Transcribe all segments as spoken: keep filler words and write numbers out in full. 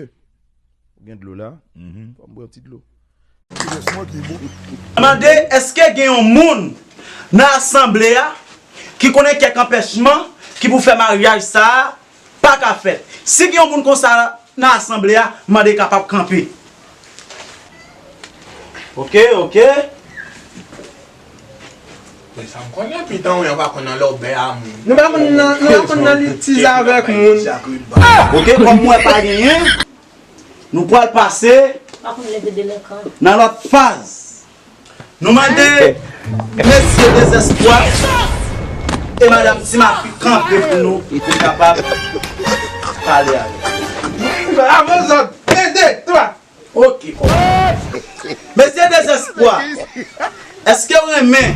Ou gen dlo la? Fò m bwè yon ti dlo. Mande, èske gen yon moun nan asanble a ki konnen kèk anpèchman ki pou fè maryaj sa a pa ka fèt? Si gen yon moun konsa nan asanble a, mande kapab kanpe. Oke, oke. Men sa m konnen, pitan w, yo pa konn nan lòbè a moun. Nou pa konn nan, nou pa konn nan litiz avèk moun. Oke, kòm mwen pa genyen, nou pral pase nan lòt faz. Nou mande mesye Dezespwa e madanm Timafi kanpe pou nou, pou n kapab pale avè yo. Bravo zòt! En, de, twa! Oke, kòman? Mesye Dezespwa, èske w renmen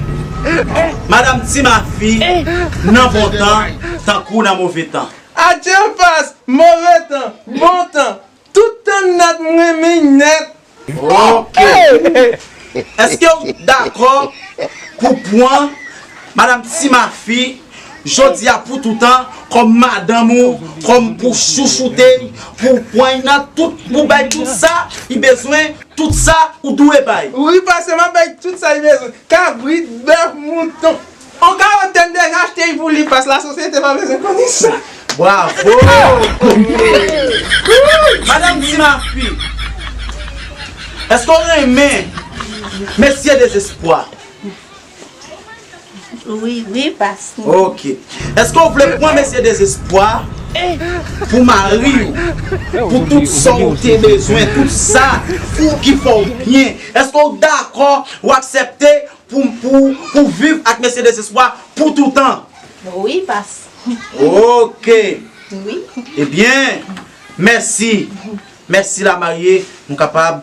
madanm Timafi nan bon tan tankou nan move tan? Adye pas, move tan, bon tan, tout tan nèt, m renmen nèt. Oke. Èske w dakò pou pran madanm Timafi jodi a pou toutan kòm madanm ou, kòm pou chouchoute l, pou pran l nan tout, pou bay tout sa li bezwen, tout sa ou dwe bay? Wi, pastè, m ap bay tout sa li bezwen. Kabrit, bèf, mouton. On karantèn deja achte pou li, pas lasosyete pa bezwen konnen sa. Bravo! Madanm Timafi, èske w renmen mesye Dezespwa? Wi, wi, pas. Oke. Èske w vle pran mesye Dezespwa pou mari w, pou tout sa w te bezwen, tout sa pou ki fè w byen? Èske w dakò, w aksepte pou, pou, pou viv ak mesye Dezespwa pou toutan? Wi, pas. Oke. Wi. Ebyen, mèsi. Mèsi lamarye, nou kapab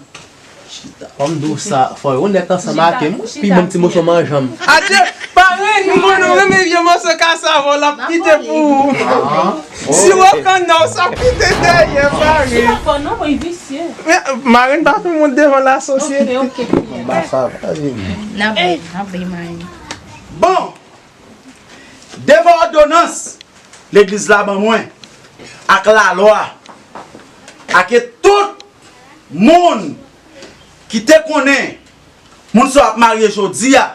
chita. Fò m di w sa, fò yo nèt ansanm ak m, pi ban m ti moso manje m. Adye, parenn, m konnen w renmen vye moso kasava w, l ap kite pou ou. Siwo kanna w, sa kite dèyè, parenn. Li pa fò non, mwen visye. Men, marenn pa fè mont devan lasosyete. Oke, oke. N ap bay, n ap bay marenn. Bon, devan òdonans legliz la ban mwen, ak lalwa, ak tout moun ki te konnen moun sa ap marye jodi a,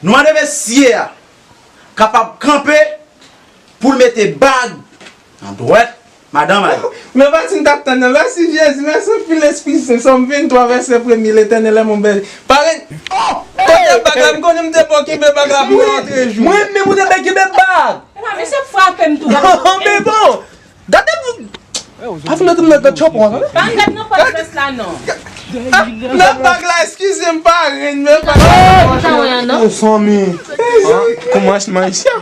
nou mande mesye a kapab kanpe pou l mete bag nan dwèt madanm a li. Men pati m t ap tann nan. Mèsi Jezi, mèsi anpil Lespri Sen. Sòm venntwa, vèsè premye, Letènèl è mon bèje. Parenn, kote bag la? M konnen m te bon kenbe bag la pou rantre jou. Mwen menm ou te bèk kenbe bag. Epa, misye frape m tou. Men bon, gade pou. Pa vin mete m nan gad chòpon an, tande. Pa gad nan pòt vès la, non. Nan bag la, eskize m, parenn, men pa. Zanmi. Kòmansman isi a.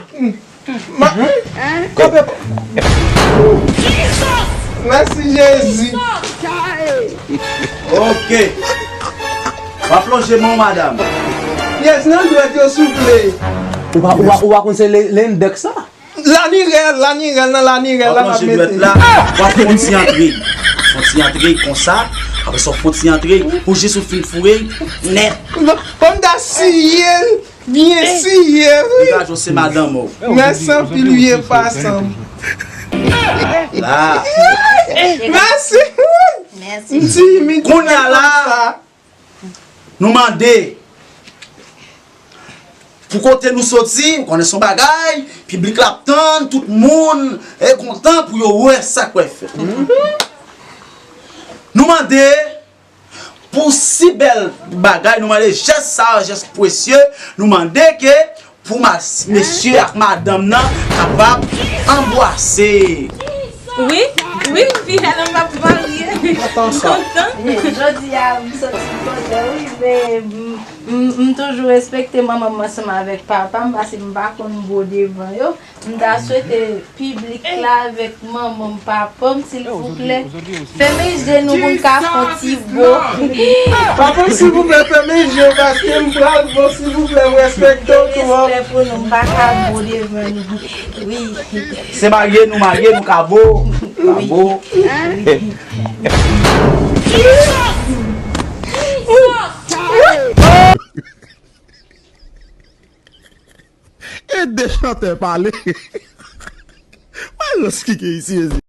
Mèsi Jezi. Oke. W ap lonje men w, madanm. Yes, nan dwèt yo, souple. Ou pa, ou pa, ou pa konn se le, lendèk sa? Lanirèl, lanirèl, nan lanirèl la m ap mete. W ap lonje dwèt la, w ap fè yon ti antre. Yon ti antre konsa, apre sa w fè yon ti antre, pou jis ou fin foure l nèt. Fò m ta siye l, byen siye l. Degaje w, se madanm ou. Mèsi anpil, wi, e pa san m. La. Mèsi. Mèsi. M timid. Kounye a la, nou mande pou kote nou soti, ou konnen se yon bagay, piblik la ap tann, tout moun e kontan pou yo wè sa k pral fèt. Nou mande pou si bèl bagay, nou mande jès sa, jès presye, nou mande ke pou mas-, mesye ak madanm nan kapab anbwase. Wi, wi, fi a nan m ap marye. Kontan. Jodi a, m soti kote, wi, men m, m, m toujou respekte manman m ansanm avèk papa m, paske m pa konn bo devan yo. M ta swete piblik la avèk manman m, papa m, silvouplè, fèmen je nou pou m ka fè yon ti bo. Papa m, silvouplè, fèmen je w, paske m pral bo, silvouplè, m respekte w twòp. Respè pou nou, m pa ka bo devan nou. Wi. Se marye nou marye, nou ka bo. Ka bo. E de chantè pale. Mwen rans ki gen isi, Jezi.